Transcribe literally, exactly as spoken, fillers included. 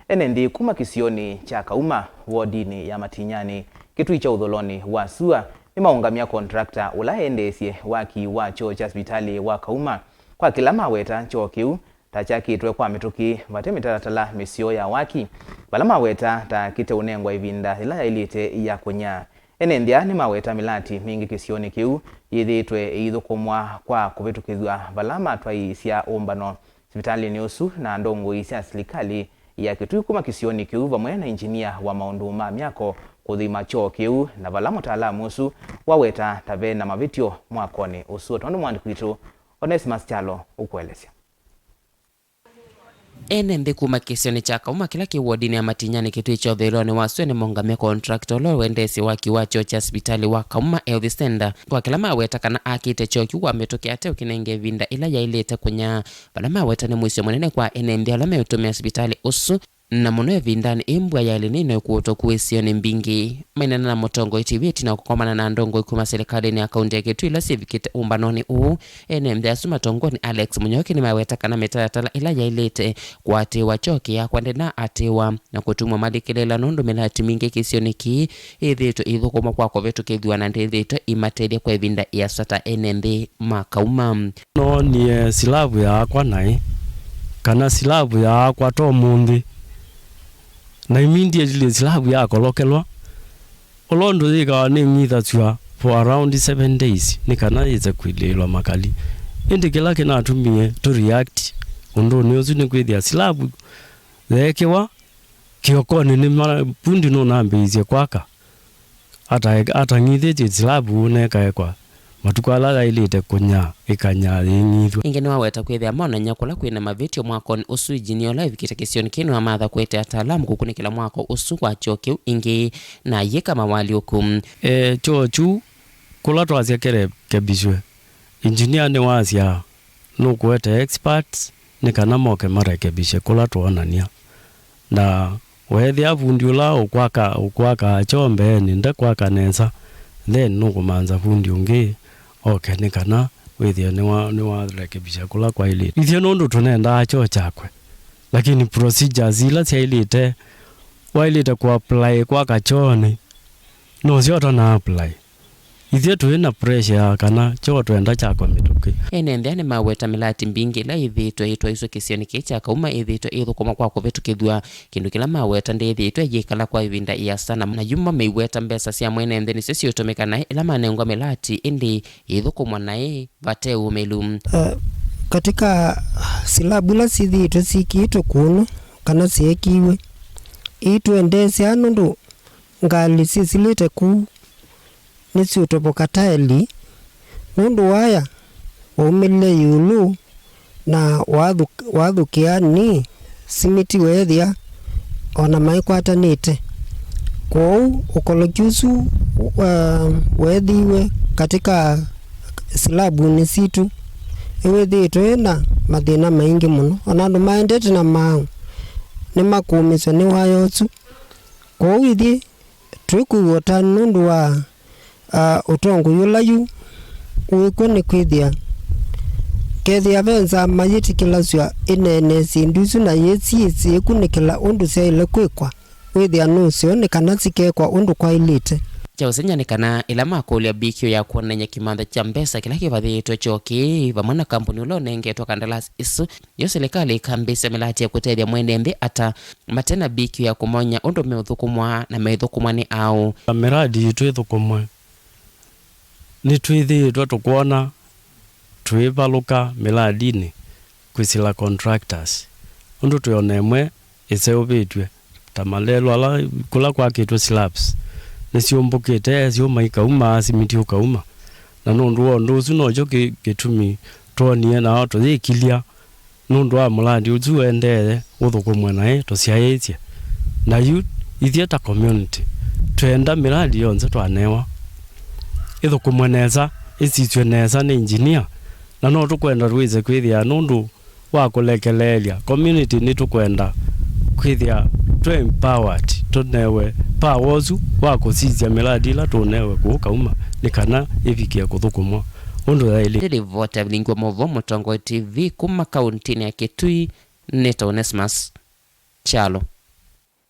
Ene nthĩ kuma kĩsionĩ kya Kauma, wodinĩ ya Matinyani, Kĩtui kya ũthũlonĩ wa sua, nĩmaũngamya contractor ũla endeesye waki wa kyoo kya sivitalĩ wa Kauma, kwa kĩla maweta kyoo kĩu ta kyakĩtwe kwa mĩtũkĩ vate mĩtalatala mĩseo ya waki, vala maweta ta kĩteũnengwa ĩvinda yĩla yaĩlĩte ya kũnya. Ene nthĩ aa nĩmaweta mĩlati mingĩ kĩsionĩ kĩu yĩthĩĩtwe ĩithũkũmwa kwa kũvĩtũkĩthw'a vala matwaĩĩsya ũmbano sivitalĩnĩ ũsu na ndongoi sya silikalĩ ya Kĩtui kuma kĩsionĩ kĩu vamwe na injinia wa maũndũ ma myako kũthima kyoo kĩu, na vala mũtaalamu ũsu waweta ta ve na mavĩtyo mwakonĩ ũsu. O tondũ mwandĩki witũ Onesimus Kyalo ũkũelesya. Ene nthĩ kuma kĩsionĩ kya Kauma kĩla kĩ wodinĩ ya Matinyani, Kĩtui kya ũthũĩlonĩ wa sua, nĩmaũngamya contractor ũla wendeesye waki wa kyoo kya sivitalĩ wa Kauma Health Center kwa kĩla maweta kana akĩte kyoo kĩu kwa mĩtũkĩ ate ũkĩnenge ĩvinda ĩla yaĩlĩte kũnya, vala maweta nĩ mũisyo mũnene kwa ene nthĩ ala meũtũmĩa sivitalĩ ũsu, na mũno ĩvindanĩ ĩĩ mbua ya El Nino ĩkũũtwa kũĩsĩonĩ mbingĩ. Maineena na Mũtongoi T V ĩtina wa kũkomana na ndongoi kuma silikalĩnĩ ya kaunti ya Kĩtui ila syĩvikĩte ũmbanonĩ ũũ, ene nthĩ asu matongoew'e nĩ Alex Mũnyoki nĩmaweta kana mĩtalatala ĩla yaĩlĩte kũatĩĩwa kyoo kĩyakwa ndĩnaatĩĩwa, na kũtumwa malikĩlĩĩla nũndũ mĩlati mingĩ kĩsionĩ kĩĩ ĩthĩĩtwe ĩithũkũmwa kwa kũvĩtũkĩthw'a na ndĩthĩĩtwe ĩmatethya kwa ĩvinda ĩasa ta ene nthĩ ma Kauma. Noonie silavu yaakwa naĩ, kana silavu yaakwa ta ũmũnthĩ, na immediately silavu yakolokelwa, ũla ũndũ yĩkawa nĩng'ithasw'a for around seven days nĩ kana yĩse kwilĩĩlwa makali. Ĩndĩ kĩla kĩnatumie tũ react ũndũnĩ ũsu nĩ kwĩthĩa silavu yeekĩwa kĩokonĩ nĩ ma-, vundi nũnambĩĩisye kwaka. Ata-, atang'ithĩtye silavu ũnekaekwa matukũ ala yaĩlĩte kũnya ĩkanya yĩng'ithw'a. Ĩngĩ nĩwaweta kwĩthĩa maonany'a kũla kwĩ na mavĩtyo mwakonĩ ũsu. Injinia ũla wĩvikĩte kĩsionĩ kĩĩ nĩwamatha kũete ataalamu kũkunĩkĩla mwako ũsu wa kyoo kĩu ĩngĩ na ayĩka mawalyũku. E, kyoo kyu kũla twasya kĩrekebishwe, injinia nĩwasya nũkũete experts nĩ kana moke marekebishe kũla twoonany'a. Na weethĩa vundi ũla ũkwaka, ũkwaka kyoo mbeenĩ ndekwaka nesa, then nũkũmantha vundi ũngĩ oke nĩ kana wĩthĩe nĩwa-, nĩwarekebisha kũla kwaĩlĩte. Ithyĩ nũndũ tũnendaa kyoo kyakwe, lakini procedures ila syaĩlĩte, waĩlĩte kũapply kwaka kyoonĩ, nosyo ũtana apply. Ithyĩ tũĩ na pressure ya kana kyoo twenda kyakwa mĩtũkĩ. Ene nthĩ aa nĩmaweta mĩlati mbingĩ ĩla ĩthĩĩtwe ĩtwaĩswe kĩsionĩ kĩĩ kya Kauma ĩthĩĩtwe ĩithũkũmwa kwa kũvĩtũkĩthw'a, kĩndũ kĩla maweta ndĩthĩĩtwe ĩyĩkala kwa ĩvinda ĩasa, na, na yu mamĩweta mbesa sya mwene nthĩ nĩsyo siũtũmĩka naĩ ĩla manengwa mĩlati ĩndĩ ĩithũkũmwa naĩ vate ũmĩlu. Eh, katika silabu ila sithiĩtwe sikĩĩtwe kũnũ kana syeekiwe, ĩitwendeesya nũndũ ngalĩ syĩsĩlĩte kũu nĩsyũtovoka taeli, nũndũ waya waumĩlile ĩũlũ na wathũ-, wathũkĩa nĩ simiti weethĩa o na maikwatanĩte. Kwoou ũkoloki ũsu, uh, weethĩiwe katĩ ka silabunĩ sitũ, nĩwĩthĩĩtwe na mathĩna maingĩ mũno. O na andũ maendete na maaũ nĩmakũũmĩswa nĩ waya ũsu. Kwoou ithyĩ twĩkwĩw'a ũtanu nũndũ wa, a, ũtongoi ũla yu wĩkw'o nĩ kwĩthĩa kethĩa ve nzama yĩtĩkĩlasw'a ĩneene syĩndũ isu na yĩsyĩsĩ ĩkunĩkĩla ũndũ syaĩle kwĩkwa, wĩthĩa nũseo nĩ kana sikekwa ũndũ kwaĩlĩte. Kya ũsengy'a nĩ kana ĩla makũlya mbikio ya kwonany'a kĩmantha kya mbesa kĩla kĩvathĩĩtwe kyoo kĩĩ vamwe na kambuni ũla ũnengetwe kandalasi ĩsu, yo silikalĩ ĩkambĩĩsya mĩlati ya kũtethya mwene nthĩ ata mate na mbikio ya kũmony'a ũndũ meũthũkũmwa na meithũkũmwa nĩ aũ. Mĩlati yitũ ĩthũkũmwe, nĩtwĩthĩĩtwe tũkwona tũivalũka mĩlatinĩ kwĩsĩla contractors, ũndũ twĩona ĩmwe ĩseũvĩtw'e, ta malelũ ala kũla kwakĩtwe slabs nĩsyũmbũkĩte syũma ikauma, simiti ũkauma. Na nũndũ wa ũndũ ũsu nokyo kĩ-, kĩtumi twonie nao tũyĩkilya nũndũ wa mũlandi ũsu ũendee ũthũkũmwe naĩ tũsyaĩĩsye. Na yu ithyĩ ta community, twenda mĩlandi yonthe twanewa ĩthũkũmwe nesa, ĩsisw'e nesa nĩ engineer, na no tũkwenda twĩse kwĩthĩa nũndũ wa kũlekeleelya community nĩtũkwenda kwĩthĩa twĩ empowered, tũnewe power ũsu wa kũsisya mĩlandi ĩla tũnewe kũu Kauma nĩ kana ĩvikĩe kũthũkũmwa ũndũ yaĩlĩte. Nĩ livoti ya Vilingi wa Maũvoo Mũtongoi T V kuma kauntinĩ ya Kitui, nĩtawa Onesmus Kyalo.